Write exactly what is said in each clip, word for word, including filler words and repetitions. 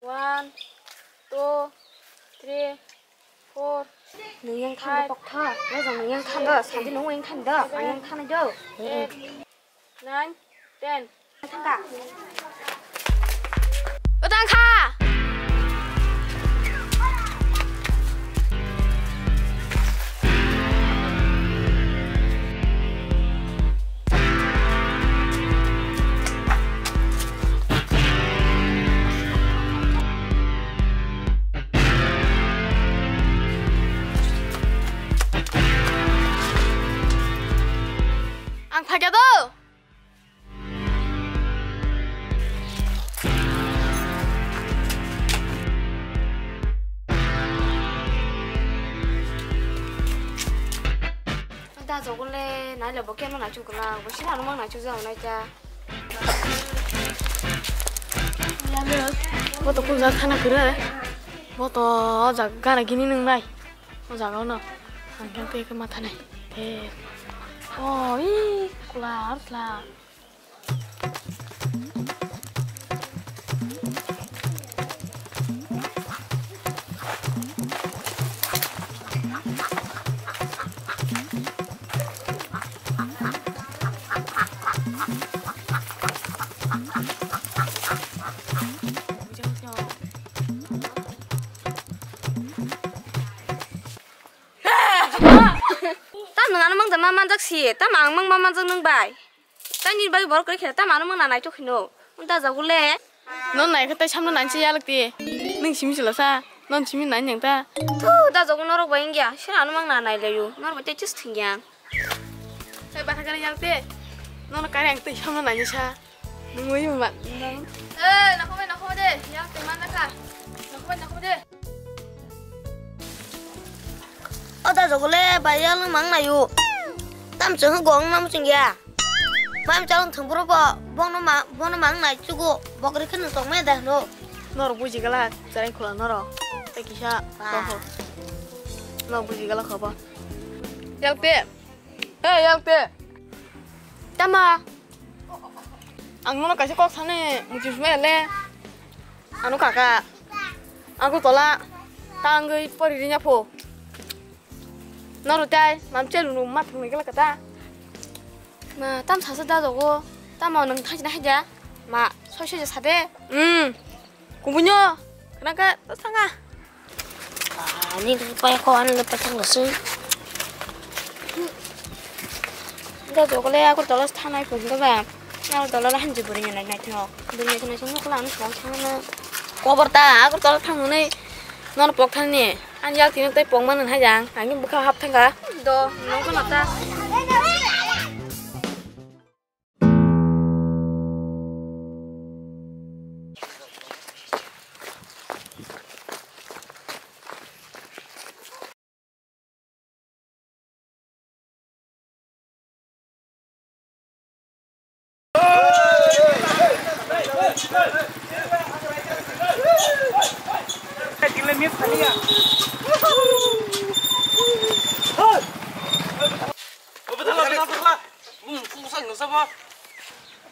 One, two, three, four. Nung yang than da, five, tokha. Wajang nung yang than da, six, sadi nung yang than da, seven, ang yang than da. Eight, nine, ten. Utang kha. Ang phaikha do. Da jogole nai le bo keno nai chukla, bo sira no mang nai chukja nai ta. Bo to kunja thana kure. Bo to o jaga gana gini nung nai. O jaga no. Ang khe khe matha nai. Khe. O i kula arla. Tam nung ano mang da ma manjak si, tam ang mang ma manjak nung bai. Tani bai borok kre khe tam ano mang na nai to khino. Da jagu le. Non nai khe tai samno nai se yalak ti. Nung simi sila sa. Non simi nai nyang ta. Tu da jagu norok bai ingya. Sira ano mang na nai le yu. Norok bai te chis thing yang. Sai batha kare yalak te. Non kare ang tai samno nai sa. Nung oi man. Eh, nakho bai nakho de. Yalak te man da kha. Nakho bai nakho de. O da jogole bai yalung mang nayo. Tam chwng gong nam chwng ya. Mam chalung thung bro bo bono ma bono mang nai chugo bokri kheno tong me da no. Nor buji gala charai khula noro. Te kisa tong ho. No buji gala khobo. Yalpe. Hey, yalpe. Tama. Ang nono kaisa kok sani muchung sumai le. Ano kaka. Agartala. Ta angwi pori rinya pho. Noro tai mam chelu no ma thung gela kata. Ma tam sasa da dogo. Tamo nang thajna haja. Ma soi soi sade. Hmm. Kumbunyo. Kenaka ta sanga. Ani pai ko an le patang lasu. Da jokole Agartala thanai pun da ba. Agartala la hanji buri nai nai thok. Buri nai nai thok la an thok thang na. Kobar ta Agartala thang nai. Non pok thang ni. An yak tin tai pok man hai jang. Ani bukha hap thang ga. Do nong ko na ta.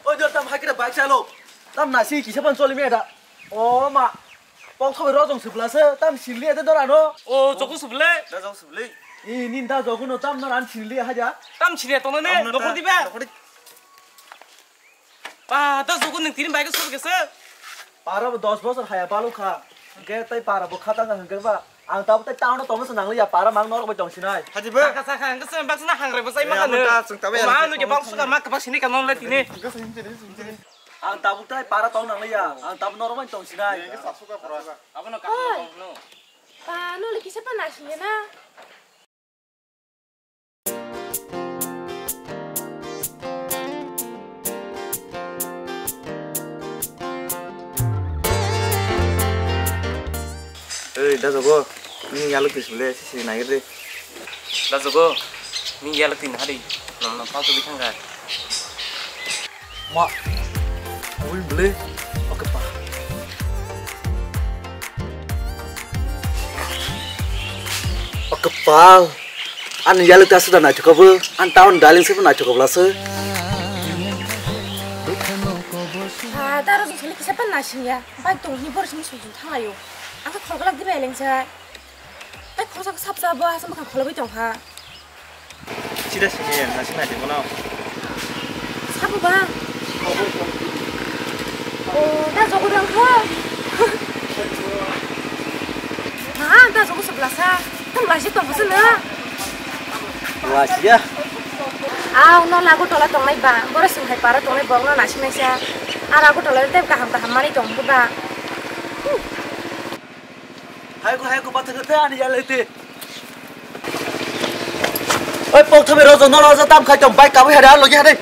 Oi, dor, tam hakira bike salo. Tam nasi kisa pan choli me da. O ma. Pok thok rojong sibla se, tam silli ate dor ano. O, chokung sibli. Da jong sibli. I, nin da joguno tam nor an silli haja. Tam silli to ne, Tam no nokor ta, diba. Nokor di. Pa, da jogun ning tini bike sur gese. Para bo dos bosor haya balu kha. Ge tai para bo khata ga hangke ba. Ang tabuk tai town o tongma se nangli ya, para mang norok bai tong sinai. Haji ba? Saka saka ang kese bak sina hangre bosai ma kanu. Amo ta chwng tabai Ma ang anu ke bak suka ma kebak sini kanu le tini. Ang tabuk tai para tong nangli ya. Ang tabuk norok bai tong sinai. Abono ka no. Pa no le kisa pa na sini na. Oi, da jogo, nini yaluk twi sibole, sisi nai gede. Da jogo, nini yaluk twi nahari, nom nom pau twi thangka. Ma, ui bole, oke pa. Oke pal, ani yaluk ta suda nai thokobo, an town darling se nai thokobo la se. Ah, ta rojong sali kisa pan nasing ya. Bike tong hini bor sini sujun thang ayo. Ang khe khol glak di bai leng sai. Bike khol sak sap sa bo asam bwkhang khol bai tong kha. Sida sini ya, nasing nai di bono. Sabo ba? Oh, ta jogo dang kha. Ma, ta jogo sebla sa. Tam lasi tong kha sana. Lasi ya. Ah, no lagu tola tongnai ba. Boro sing hai para tongnai bok no nasing naisa. Ah, lagu tola tem kaham kaham mani tong ba. Hai ko, hai ko, bathang te ani ya lete. Oi, pok thabe rojo, no rojo, tam khai tong, bike kabui hade, logi hade.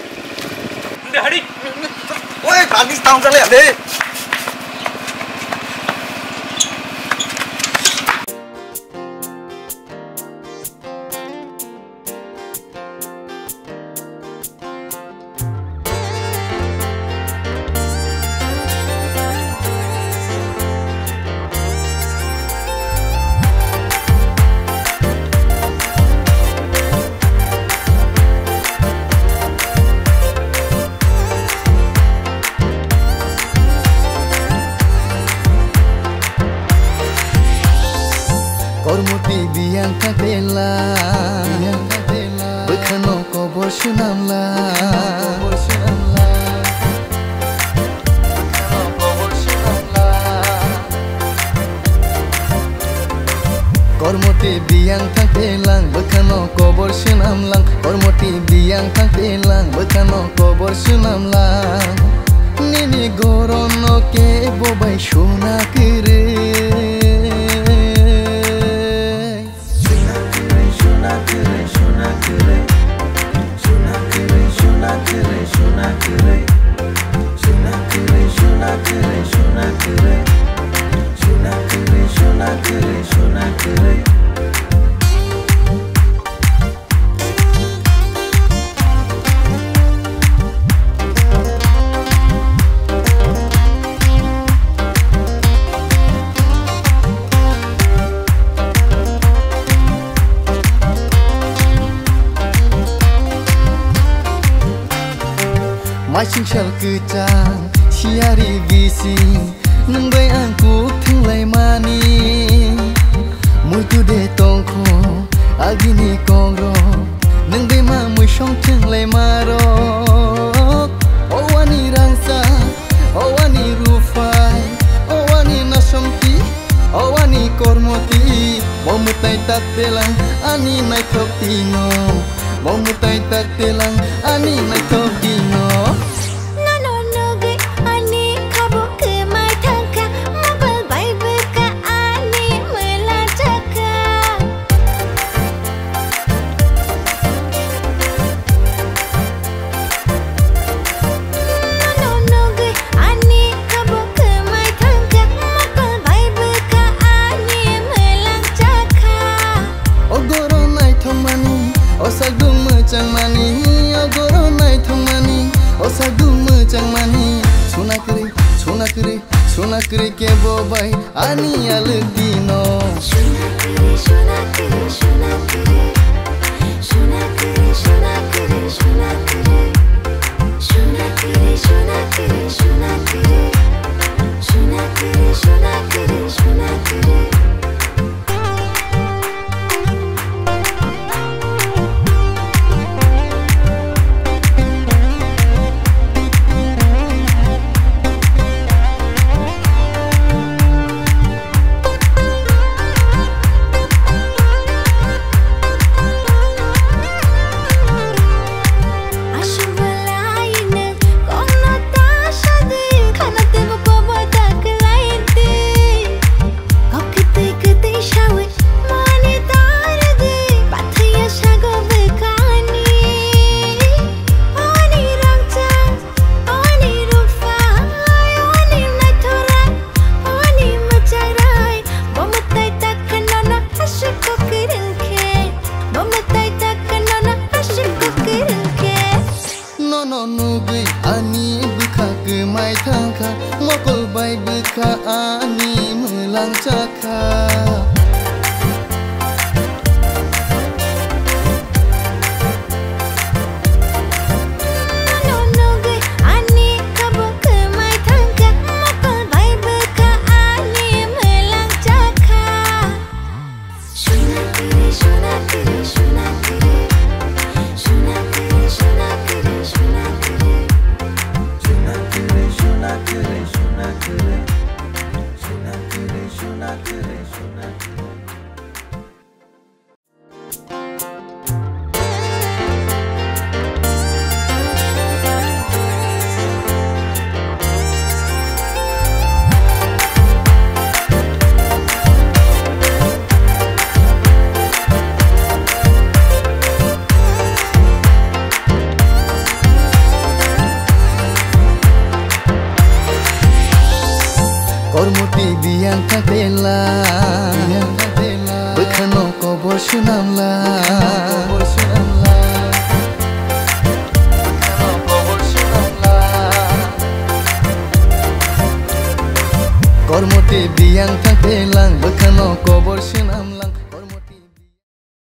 Inde hadi. Oi, bagi tang jale hade. Kormoti biyang thang tela, bwkhano kobor swnamla. Kormoti biyang thang telang, bwkhano kobor swnamlang. Kormoti biyang thang telang, bwkhano kobor swnamlang. Nini gorono kebo bai suna kwrwi. Maising sal kwchang, siyari bising, nwng bai ang kuk thwnglaimani. Muitu de tongkho, agini kok rok, nwng bai ma muisong thwnglaima rok. O ani rangsa, o ani ruphai, o ani nasomti, o ani kormoti, bo mwtai tak telang ani naithok tino, bo mwtai tak telang ani naithok tino. Nono nugwi ani khabuk kwmai thangkha, mobile bai bwkha ani mwla chakha. Nono nugwi ani khabuk kwmai thangkha, mobile bai bwkha ani mwlang chakha. O goro naithokmani, o sakdung mwchangmani, o goro naithokmani, o sakdung mwchangmani. Suna kwrwi, suna kwrwi, suna kwrwi kebo bai ani alwk dino. Suna kwrwi, suna kwrwi, suna kwrwi, suna kwrwi, suna kwrwi, suna kwrwi. Aswk belai nwng kokno ta sa di, khana teibo kobo ta kwlai di. Kok kwtwi kwtwi sawi mani ta rw di, pathaiya sago bwkhani. Ani rangchak, ani rupha, ani naithorai, ani mwchangrai, bo mwtai tak khe nono aswk kok kwrwng khe, bo mwtai tak khe nono aswk kok kwrwng khe. Nono nugwi ani bwkha kwmai thangkha, mokol bai bwkha ani mwlang chakha. Nono nugwi ani khabuk Kormoti biyang thang tela, biyang thang tela. Bwkhano kobor sunamla, kobor sunamla. Kormoti biyang thang telang, bwkhano kobor sunamlang.